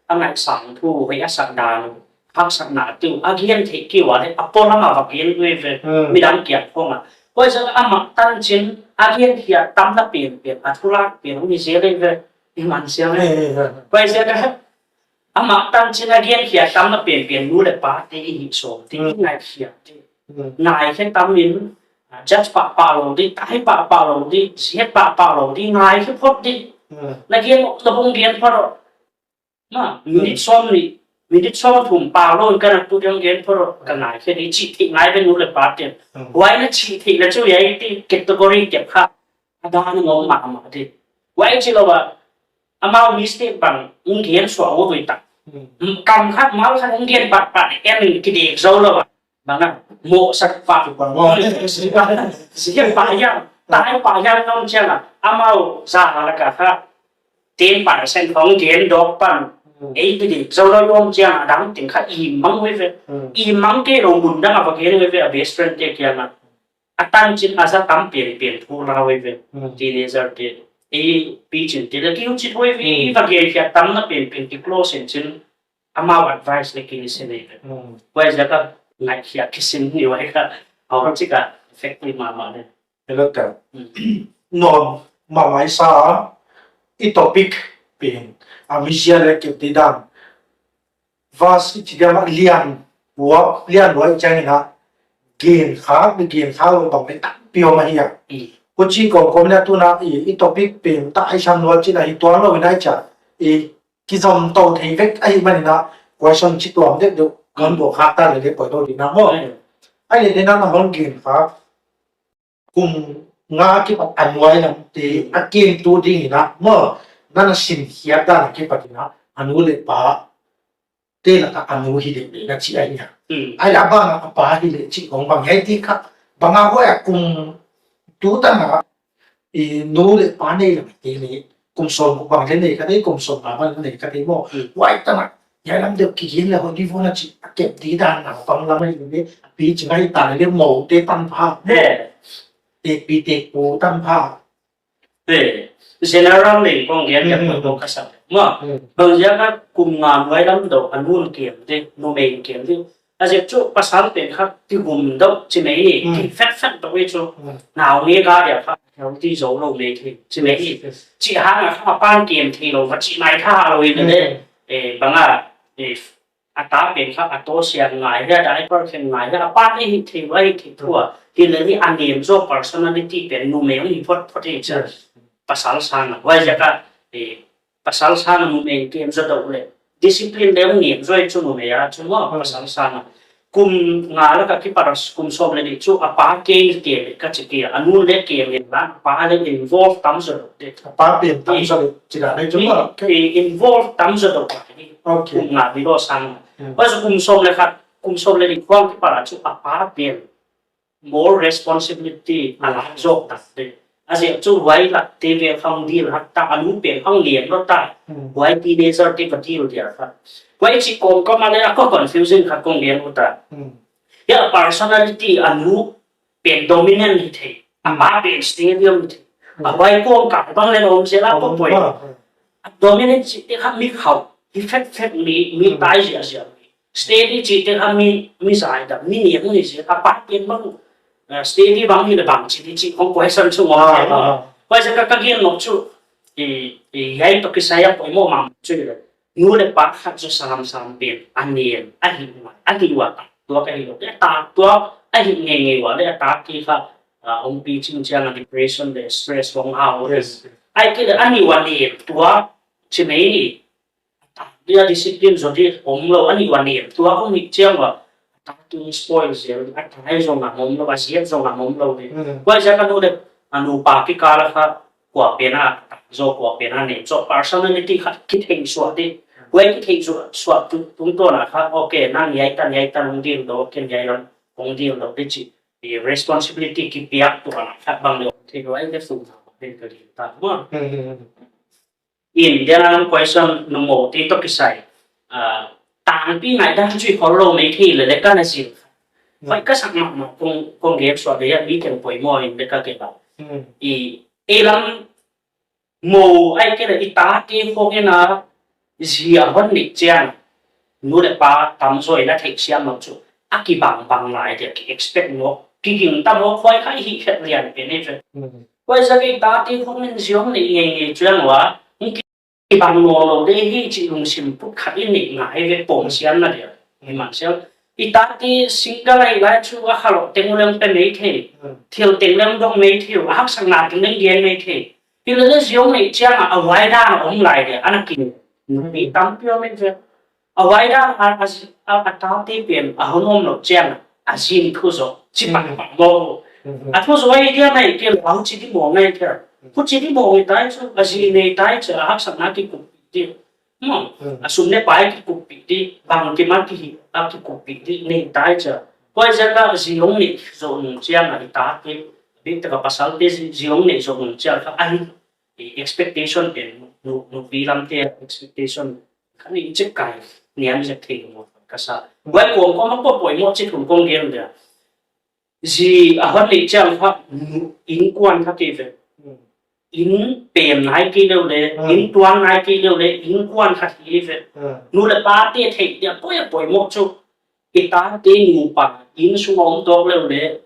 a ngaihsang thu, hoih a sak dan, haksatna thu, a gen theih kei ua leh, a polam a va gen uh ve, Hmm. midang kiang khong a. Huaiziak a amah tanchin, a genkhiak tamna penpen, a thulak pen, mi zel ve, i man siam ve. Hmm. Huaiziak a, amah tanchin a genkhiak tamna penpen nu leh pate i hih sawm te, Hmm. i ngaihkhiak te. Hmm. Ngaikhe tam in, ah, judge pahpah lou di, tai pahpah lou di, ziat pahpah lou di, ngaikhe phot di. Hmm. Na gen, na hong gen phot. Ma, Hmm. minute sawm nih, minute sawm thum pah lou in ka na tu diang gen phot, ka ngaikhe di chih theih ngai ve nu leh pate. Hmm. Huai na chih theih leh chu hiai te category kep kha. A dan a ngawng mahmah di. Huai chi lou a, amau mistake bang, hong gen suak uh tuitak. Hmm. Kam khat mal khat hong gen patpat, en kidek zou lou a. Bang a, mohsak pah. Pah, mohsak pah. Ziat pah hiam, tai pah hiam na om chiang a. Amau za lak a kha, ten percent hong gen dawk pan. Hmm. Ei kidek zou lou om chiang a, dang ting kha i mang uh ve. Hmm. I mang kei lou mun dang a va gen uh ve, a best friend te kiang a. A tanchin a za tam penpen thu lau ve. Hmm. Teenager te, ei pichin te leh kiu chih uh ve, Hmm. i va genkhiak tamna penpen ki close in chin, amau advice leh ki listen ve. Hmm. Huaiziak a ngaihkhiak kisin ni huai kha, a hong chih kha effective mahmah leh. Hello, ka. Hmm. Nuam mahmah i sa, i topic pen, a mizia leh kep di dan. Verse i chi diam a lian, hua, lian hua i chiang in a, gen kha, mi gen kha lou bang leh tampi om ahi a. Mm. Huchi kawmkawm in a tu in a, i, i topic pen ta i sang lua chin a hi tuan lou in a i chia, i kizom tou thei vek ahihman in a, question chi tuam deuhdeuh, kan Mm. bawk kha ta leh leh poimoh di na maw. Mm. Ai leh leh na na hon gen kha, kum nga kipat a nuai lam te, Hmm. a kem tu ding in a, maw, na na sin hiat dan a kipat in a, a nu leh pa te lak a a nu hi leh leh na chih ahi a. Hmm. Ai leh a bang a a pa hi leh chih hong bang hiai ti kha, bang a huai a kum tu tan a, i nu leh pa nei lak te leh, kum sawm bang leh nei ka thei, kum sawm nga bang leh nei ka thei maw. Hmm. Huai tan a, hiai lam deuh kigen leh hoih di vo na chih, a kep di dan a, bang lam ahi leh, a pi ching ahi ta leh leh maw te tanpha. He. Tekpi tekpu tanpha. He. General leng kong gen Hmm. ka poi ka sa. Maw. Hmm. Bang ziak a kum nga nuai lam deuh, a nu kem di, numei kem di. A ziak chu pasal pen kha ti gum deuh chi mai ni, Hmm. ti fetfet deuh i chu. Hmm. Nau nge ka dia kha, healthy zou lou mai thei, chi mai ni. Yes, yes. Chi hang a kha pan kem thei lou, va chi mai kha lou i Hmm. le. Eh, bang a, eh, a ta pen kha, a to siam ngai hia, diaper khen ngai hia, a pa ni hi thei, vai thei thua. Hi le ni a nem zaw personality pen numei hi phot phot hi cha. Yes. Pasal sang a. Huaiziak a, eh, pasal sang a numei kem zaw deuh leh. Discipline leh nem zaw i chu numei a chu maw, Hmm. pasal sang a. Kum nga lak a kipat a kum sawm leh nih chu a pa kei kei ka chi kei a, a nu leh kei leh la, a pa leh involve tam zaw deuh. A pa pen tam zaw deuh, chi dan ahi chu I, maw. I involve tam zaw deuh. Okay. Kum nga ni lo sang. Hmm. Huai chu kum sawm leh khat, kum sawm leh nih khong kipat a chu a pa pen more responsibility a la zaw tak te. A ziak chu huai lak te vel khong deal hak ta, a nu pen khong lian lo ta. Hmm. Huai teenager te va deal dia kha. Huai chi kawmkawm a leh a ko confusion kha kong lian lo ta. Hmm. Hia personality a nu pen dominant hi thei. A Hmm. pa pen steady hi thei. Hmm. A huai kawm ka bang leh om se la ko Hmm. poi. Hmm. A dominant chih te kha mi khauh, hi fetfet mi, mi Hmm. tai ziahziah mi. Steady chih te kha mi, mi zai dam, mi niam ni ziak, a pa pen bang, eh, steady bang hi leh bang chih di chih khong question chu ngawng Ah, ah, ah. Huaiziak a ka gen nop chu, i, i, hiai toh kisai a poimoh mahmah chu leh. Nu leh pa khat zaw sam sam pen, a nen, a hih ua, a hih ua tak tuak ahi lou. A tak tuak, a hih ngeingei ua leh, a tak ki kha, ah, hong pi ching chiang a depression leh stress hong au. Yes. Ahihkeileh a nih ua nem tuak chi mai ni. Dia discipline zaw di omlou, a nih ua nem tuak hong hih chiang ua, a ta tuh spoil zel, a ta hi zong a omlou, a ziak zong a omlou di. Mm. Huaiziak a nu leh a nupa kikal a kha kua pen a ta zaw, kua pen a nem zaw, personality kha kitheisuah di. Huai kitheisuah, suah tu, tungtawn a kha, okay, nang hiai tan, hiai tan hong ding dou, ken hiai lam hong ding dou di chih, i responsibility kipiak tuan a kha bang leh om thei lou, huai leh sum sa den ka di ta. Maw. Mm, mm, mm. In, dia na question number three toh kisai. Ah, tangpi ngaihdan chu i khollou mai thei leh leh ka na zil. Hmm. Huai ka sak mahmah, kong, kong gen suak leh hiai mi teng poimoh in leh ka ke ba. Hmm. I, ei lam mou ahihkeileh i tate khong in a zi a hon neih chiang. Nu leh pa tamzaw in a theihsiam lou chu a kibangbang lai dia ki expect mawk, kiging ta mawk, huai kha i hihkhelh lian pen hi ve. Hmm. Huaiziak a i tate khong in zi hon neih ngeingei chiang ua, hong kibang nawnlou di hi chih lungsim put khat i neih ngai ve, pawm siamna dia. Hmm. Hi man siam. I tate single lai lai chu a kha lou teng leng pe mai thei. Hmm. Thil teng leng dong mai thei, a haksatna teng leng gen mai thei. Hilele zi hong neih chiang a, a huai dan a om lai dia, ana kin. Hmm. Mi tampi om in ve. A huai dan a, a, a, a tate pen a hon om lou chiang a, a zin thu zaw, chi pah pah mawk. Mhm. A thu zaw hi dia mai kel, a huchi di mawk ngai kel. Huchi di mawk ngai tai chu, a zi nei tai chu, a haksatna kikuppih di. Maw, mhm, a sum leh pai kikuppih di, bangkim a ki, a kikuppih di, nei tai chu. Huaiziak a zi hong neih zoh nung chiang a i tate, bik tak a pasal te zi, zi hong neih zoh nung chiang kha, a hi, i expectation pen, nu, nupi lam te expectation, kha ni chik kai, niam zek thei lou ka sa. Huai kawm kawm a poimoh chih thum kong gen dia. Zi a hon neih chiang kha, nu, innkuan kha kei ve. Hmm. Inn pem nai kei lou leh, hmm, inn tuan nai kei lou leh, innkuan kha kei ve. Hmm. Nu leh pa te theih dia poi a poimoh chu. I tate nupa, inn sung a om tawk lou leh,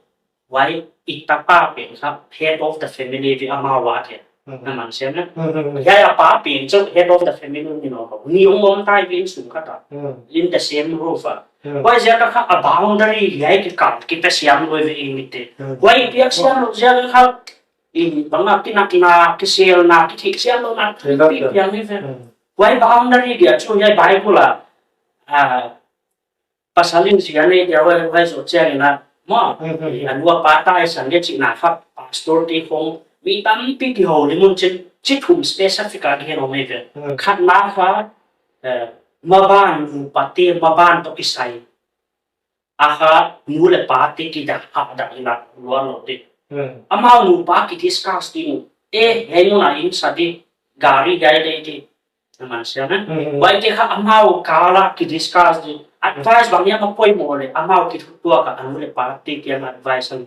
huai i tapa pen kha head of the family ve, amau a te. Mhm. Na man siam na. Mhm. Hiai a pa pen chu head of the family ni nawn lou. Ni hong om tai ve inn sung khat a. Mhm. In the same roof a. Mhm. Huaiziak a kha a boundary hiai kikal, kipe siam lou ve i mite. Mhm. Huai piak siam lou ziak a kha, i bang a kinakna, kiselna, kitheihsiam louhna, kinak pi na. Piang hi ve. Mhm. Huai boundary dia chu hiai Bible a, ah, pasal in zi a neih dia huai, huai zoh chiang in a, maw. Mhm. A nu a pa taisan dia chihna kha, pastor te khong, mi tampi kihoulim un chin, chih thum specific a gen om hi ve. Mhm. Khatna kha, eh, maban, nupa te maban toh kisai. A kha, nu leh pa te kidah, hadah in a luan lou di. Mhm. Amau nupa ki discuss di mu. Eh, hiai mun a inn sa di, gari hiai lei di. Na man siam na. Mhm. Huaite kha amau kal a ki discuss di. Advice bang hiam a poimoh leh, amau kithutuak a nu leh pa te kiang advice a.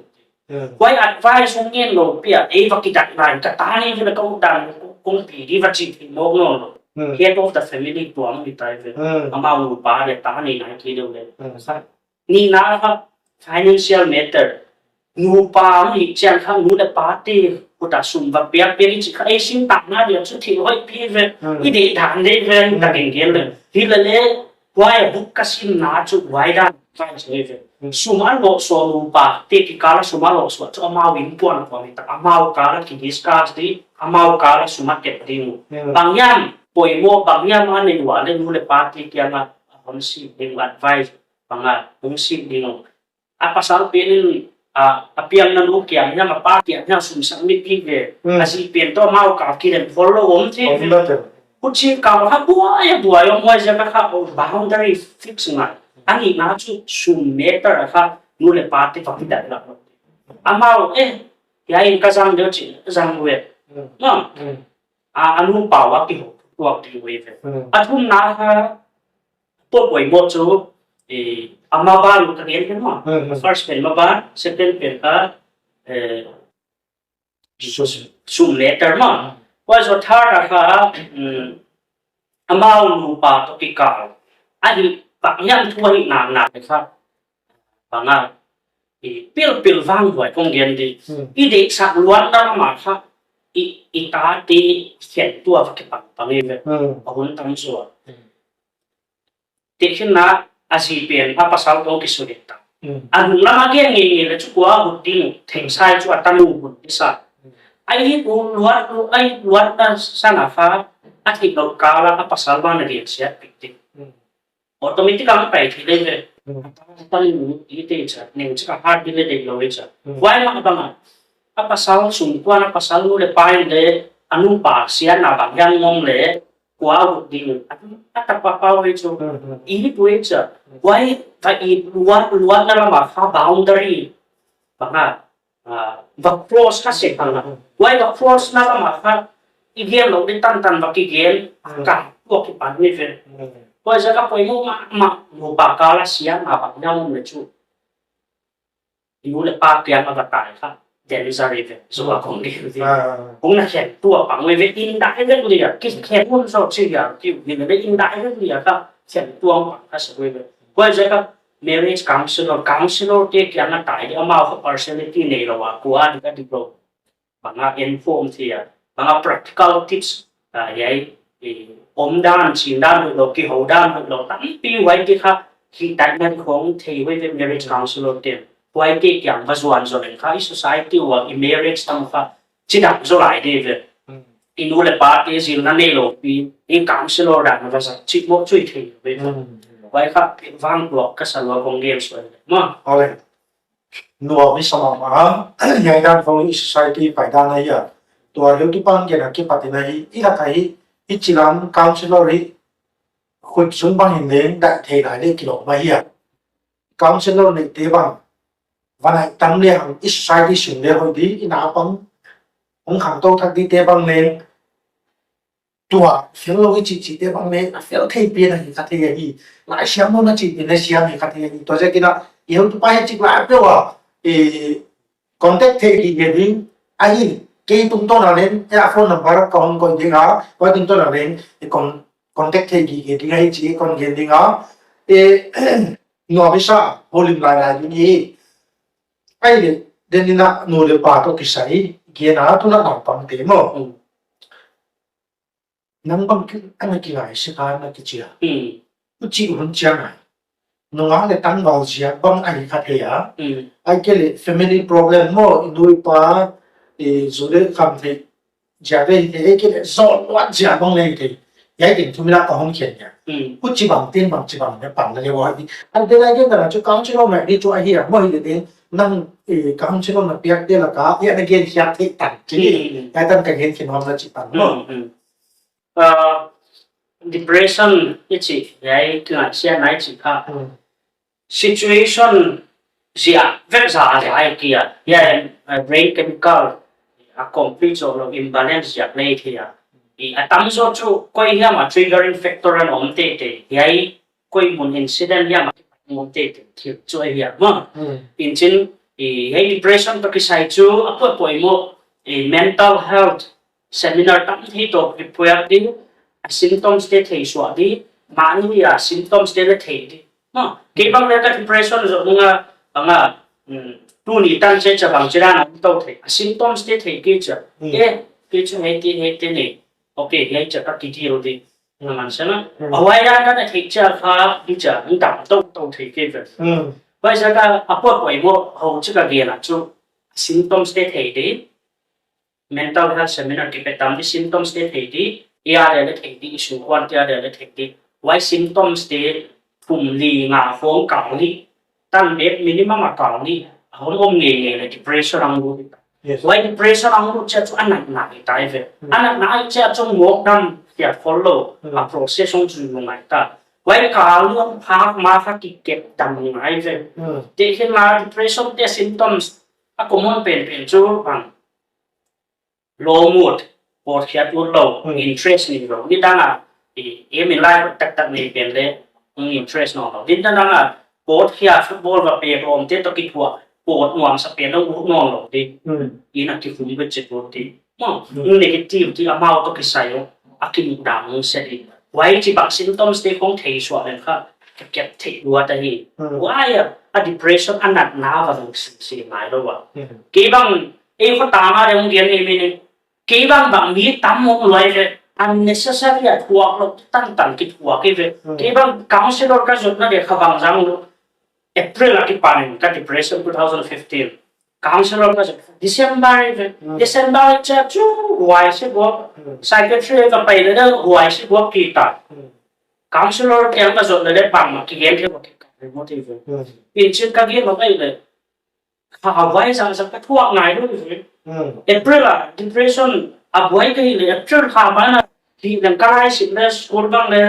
Mhm. Huai advice hong ngen lou pi a, ei va kidah lai, ka ta ni ve leh ka ut dan, kong pi di va chih thei mawk nawn lou. Mhm. Head of the family tuam hi tai ve. Mhm. Amau nupa leh ta ni nai kei lou leh. Mhm. Sa, nihna kha financial matter. Nupa hong hih chiang kha nu leh pa te khut a sum va piak piak i chih kha ei sintakna dia chu thil hoih pi ve. Hmm. I deih dan deuh ve, hmm, ka gen gen leh. Hilele, huai a book ka simna chu huai dan vai chu ve. Hmm. Sum a lohsuah nupa te kikal a sum a lohsuah chu amau innkuan kuan hi ta. Amau kal a ki discuss di, amau kal a sum a tep ding. Hmm. Bang hiam poimoh, bang hiam a nei ua leh nu leh pa te kiang a hon sih ding advice. Bang a, hong sih ding. A pasal pen in, a, a pianna nu kiang hiam, a pa kiang hiam sum sang mi pi ve. Hmm. A zi pen toh amau kal kilem khollou om thei ve. Om na te. Huchi kal kha buai, buai om huaiziak a kha, oh, boundary fix ngai. A nihna chu sum matter a kha, nu leh pa te va kidah lou. Amau, eh, hiai in ka zang deuh chih, zang ve. Hmm. Maw. Hmm. A, a nupa ua kihoutuak di ve. Hmm. A thumna kha, poimoh chu, eh, a maban ka gen pen maw. Hmm, hmm. First pen maban, second pen kha, eh, sum, sum matter maw. Hmm. Huai zoh third a kha, mm, amau nupa toh kikal. A hi, bang hiam thu a hihna nak kha. Bang a, i pilpil vang huai kong gen di. Hmm. I deihsak luatna lam a kha, i, i tate khen tuh a va kipang pang hi ve. Hmm. A hun tam zaw. Hmm. Tehkhinna a zi pen a pasal toh kisulit ta. Hmm. A nung lam a gen ngeingei leh chu kua hut ding, theihsa chu a tanu hun i sa. Hmm. A it luat, a it luatna sang a kha, a theihlouh kal a pasal bang a gen siat pipi. Hmm. Automatic a pai thei leh ve. Hmm. A tanu i te cha, neu cha ka hat di leh deih lou i cha. Hmm. Huai mah bang a, a pasal sung kuan a pasal nu leh pa in leh, a nu pa siatna bang hiam ngom leh, kua hut ding, a, a tapa pau ei chu. Hmm, hmm. I hih poi cha. Hmm. Huai, va it luat, luatna lam a kha boundary. Bang a, ah, va cross kha sek bang a. Hmm. Huai va cross na lam a kha, i gen lou di tantan va kigen, hmm, ka, tua kipan ni ve. Hmm. Huai ziak a poimoh mahmah, nu pa kal a siatna bang hiam ngom leh chu. I nu leh pa kiang a va tai kha, danger i ve, zo a kong di ve. Ah. Kong na khen tuak pang ve, indirectly a, ki khen mun zo chi ya, ki ni ve, indirectly a kha, khen tuak pang kha sa ve. Huai ziak a marriage counselor, counselor te kiang a tai di, amau kha personality neilou a, kua di ka di lou. Bang a inform thei a, bang a practical tips, ah, hiai, eh, omdan, chindan hoihlou, kihoudan hoihlou, tampi huaite kha, hihtakna di khong thei ve marriage counselor te'n. Huaite kiang va zuan zou leng kha, i society uah, i marriage tam kha, chidam zou lai di ve. Hmm. I nu leh pa te zilna neilou pi, i counselor dan va zat chih mawk chui thei ve. Hmm. Huai kha, vang tuak ka sa lua kong gen suai. Ma. Alright. Nuam i sa mahmah a, hiai dan khong i society paidan ahi a. Tua heutupa'n gen a kipat in ahi, i lak ahi, i chilam counselor hi, khut sung bang in leng, dai thei lai leh kilawm ahi a. Counselor neite bang, va nai tam lehang i society sung leh hoih di, i naupang, hong khangtou thak dite bang leng, tua, fel lou i chih chihte bang leh, a fel thei pen ahi kha thei ahi. Laisiam lou na chih pen leh siam hi kha thei ahi. Tua ziak in a, i heutupa hi chik lai peuh a, i contact thei gige ding, ahi, kei tungtawn a leng, e a phone number ka hon koih ding a, huai tungtawn a leng, i con-, contact thei gige ding ahi chih kon gen ding a, e, nuam i sa, houlim lailai ding hi. Ahihleh, den in a nu leh pa toh kisai, gen a tu na naupangte maw. Hmm. Nang bang ki, ana kingaihsiat a na kichi a. Hmm. Huchi hun chiang a. Nungak leh tangval ziak bang ahi kha thei a. Hmm. Ahihkeileh family problem maw, i nu i pa, i zu leh kham thei ziak leh thei, ahihkeileh zon luat ziak bang leh thei. Hiai teng thum in a ka hon khen a. Hmm. Huchibang te'n bangchibang na pan na leh huai di. Ahihkeileh gen dan a chu counselor mah di chu ahi a, maw hileh teng nang, eh, counselor na piakte lak a, hiai na gen hiat thei tan. Hmm, hmm, hmm. Hiai tan ka gen khin hom na chih tan maw. Hmm, hmm. Ah, depression i chih, hiai kingaihsiatna i chih kha. Hmm. Situation ziak vek za a zai kia. Hiai, ah, brain chemical, a complete zoulou imbalance ziak leh thei a. I a tamzaw chu koi hiam a triggering factor ana om teitei. Hiai koi mun incident hiam a kipat ngam teitei thil chu ahi a maw. Hmm. Inchin, i, hiai depression toh kisai chu a poimoh, i, mental health seminar tampi toh kipuak di, a symptoms te thei suak di, mahni a symptoms te leh thei di. Maw, kei bang leh ka depression zoh nung a, bang a, mm, tuni tan chiah bang chidan a om tou thei, a symptoms te thei kei chiah. Hmm. Eh, kei chu hiaite, hiaite nei. Okay, hiai chiah ka ki deal di. Hmm. Aman sana. Hmm. A huai dan ka na thei chiah kha, i chiah, i dam tou tou thei kei ve. Hmm. Huai ziak a, a poimoh, hou chik a gen a chu, symptoms te thei di, mental health seminar kipe tam di, symptoms te thei di, i a leh leh thei di, i sungkuan te a leh leh thei di. Huai symptoms te, thum li nga khong kal di, tan bek minimum a kal di, a hon om ngeingei leh depression a hong lut. Yes. Huai depression a hong lut chiah chu a natna hi tai ve. Hmm. A natna hi chiah chu ngawk dam hiat khollou, hmm, a process hong chu ngai ta. Huai kal di hong phak ma kha kikep dam ngai ve. Hmm. Tehkhinna depression te symptoms a common penpen chu bang low mood, pawtkhiat utlou, hmm, interest neilou. Nidang a, i, aim in life taktak nei pen leh, hmm, interest nawnlou. Nidang a, pawtkhiat football va pet om te toh kithuah, pawt nuamsa pen lou ut nawnlou di. Hmm. Inn a kikhum bek chet ut di. Maw, hmm, negative di amau toh kisai lou, a kimuh dan se di. Huai chibang symptoms te khong thei suak leng kha, ka kep thei luat ahi. Hmm. Huai a, a depression a natna va lung si, si ngai lou a. Hmm. Kei bang, ei khotang a leng gen ni mi ni. Kei bang bang mi tam mawk luai ve, unnecessary a thuak lou, tantan kithuak kei ve. Hmm. Kei bang counselor ka zotna leh kha bang zang lou. April a kipan in ka depression two thousand fifteen. Counselor ka December, December cha chu huai si buak. Psychiatry ka pai le da huai si buak kita. Counselor kiang ka zot le le bangmah kigen thei buak kita. Motive. Pinchin ka gen mah pai le. Kha huai zah zah ka thuak ngai lou hi. April a depression a buai ka hi le April kha mana hi leng ka lai sim le school bang le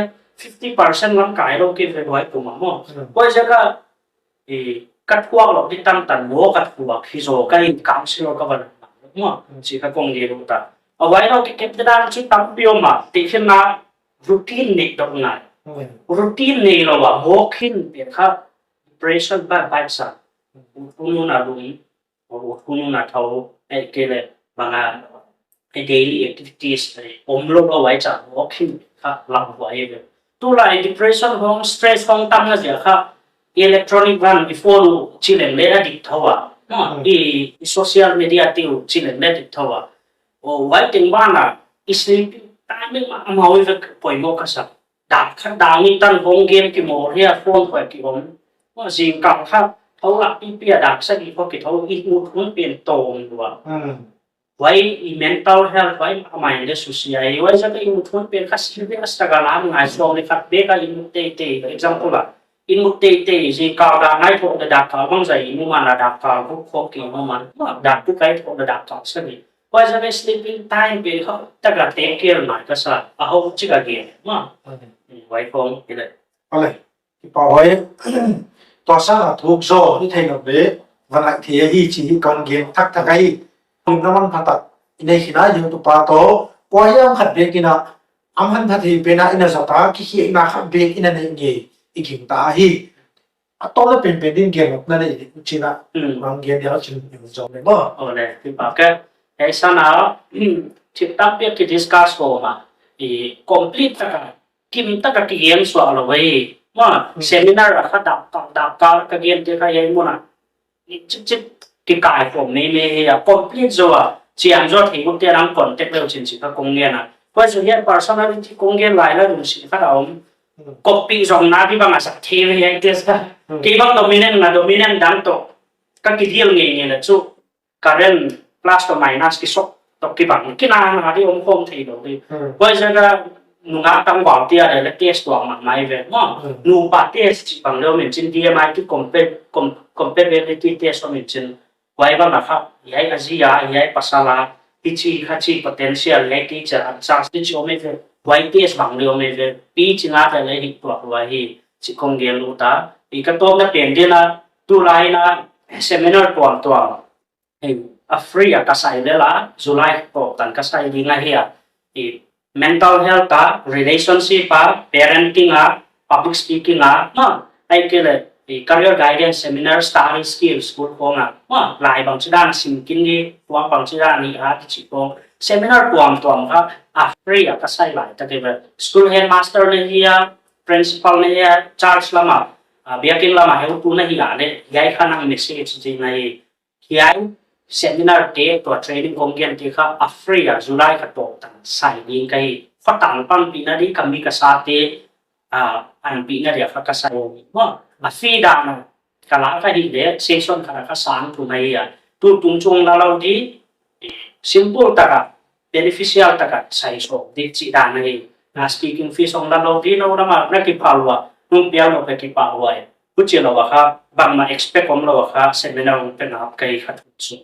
fifty percent lam kai lou ki ve huai kum a maw. Huai zah ka i ka thuak lou di tam tan maw ka thuak hi zaw ka in counselor ka van maw. Si ka kong di lou ta. A huai lou ki kep dan chu tampi om a ti khin na routine nei dok ngai. Routine nei lou a maw khin pe kha depression ba ba sa. Ut hun na lum, ut hun na thau, eh, ke le, banga, eh, daily activities, eh, om lou lou huai cha, walking, kha, lam huai ve. Tulai depression hong, stress hong tam na zia kha, electronic van, i phone u, chi leng le a dik thau a. No, i, i social media te u, chi leng le dik thau a. O, huai teng bana, i sleeping timing ma, ma huai ve poimoh ka sa. Dak khat dak nih tan hong gen ki mawl hia phone khoi ki om. Huai zingkal khat, thau lak pipi a dak sagih khong ki thau i ut hun pen tawm lua. Huai i mental health, huai a mind le susia i, huai zah ka i ut hun pen kha serious taka lam ngai sawm le khat bek a i ut teitei, example a. I ut teitei, zingkal dak ngai thawk le dak kal bang zah i ut man a dak kal buk khong ki ut man. Dak buk kai thawk le dak kal sagih. Huai zah ka sleeping time pen kha taka take care ngai ka sa, a hau chik a gen, ma. Huai khong, i le. Ale, kipak huai, tua sang a thuk zaw, i theih nop le, van a thei hi chi hi kon gen thak thak ahi. Kum na man phatak, i nei khin a, hiu tu pa to, kua hiam khat bek in a, am han phat hi pen a, i na zat a, ki hi na khat bek i na nei ngei, i gingta hi. A tawm na pen pen din gen nop na nei, chin a, mang gen dia chin, i zong le maw. O le, kipak e, ei sana, thil tampi ki discuss ko ma, i complete taka, kim taka ki gen suak lou ve. Ma, seminar a kha dak kal, dak kal ka gen te kha hiai mun a. Chik chik ki kai khawm meimei hi a complete zaw a. Chiang zaw thei ut te nang contact le uh chin chi ka kong gen a. Huai zaw hiai personality kong gen lai la lungsim khat a om. Copy zong na di bang a sak thei ve hiai test ka. Kei bang dominant na dominant dang to. Ka ki deal ngei ngei le chu. Current plus to minus ki sok to ki bang ki na na di om khawm thei lou di. Huai zah ka nungak tangval te a le test tuak mahmah ve maw. Nupa test chi bang le om in chin D M I ki compa-, com-, compatibility test om in chin. Huai bang a kha, hiai a zi a, hiai pasal a, hichi kha chi potential, hiai teacher a chance di chi om ve. Huai test bang le om ve. Pi chi nga te le hi tuak huai hi chi kong gen lou ta. I ka tawm na pen din a, tulai na seminar tuam tuam. Hei, a free a ka sai lel a, July tawp tan ka sai ding ahi a. I mental health a, relationship a, parenting a, public speaking a, ma, ai ke le, i career guidance seminar, study skills, school khong a, ma, lai bang chi dan sim kin di, tuak bang chi dan ni a, ti chi khong. Seminar tuam tuam kha, a free a ka sai lai ta ke ve. School headmaster na hi a, principal na hi a, church lam a, a, biakin lam a, heutu na hi a le, hiai kha nang message di na hi. Hiai seminar te tua training kong gen te kha a free a July kha tawp tan sai ding ka hi. Kha tang panpihna di ka mi ka sa te, a, panpihna di a kha ka sai ding. Maw, a fee dan a ka la ka hi le session kha ka sang tu mai a. Tu tung chung la lou di, simple taka beneficial taka sai sawm di chi dan ahi. Na speaking fee sawm la lou di no na ma na kipak lua, nung pial no pe kipak lua e. Huchi lou a kha, bangmah expect om lou a kha, seminar hong pe ngap ka hi kha thu chu.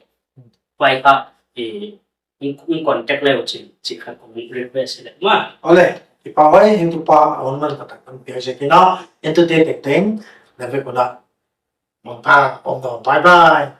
Huai kha, i, in, in contact le uh chi, chi kha kong request le. Ma. Ole, kipak huai, heutu pa, a hon man ka tak kan piak zek in a, heutu te teng teng, na ve ko na. Mong pa, om no, bye bye.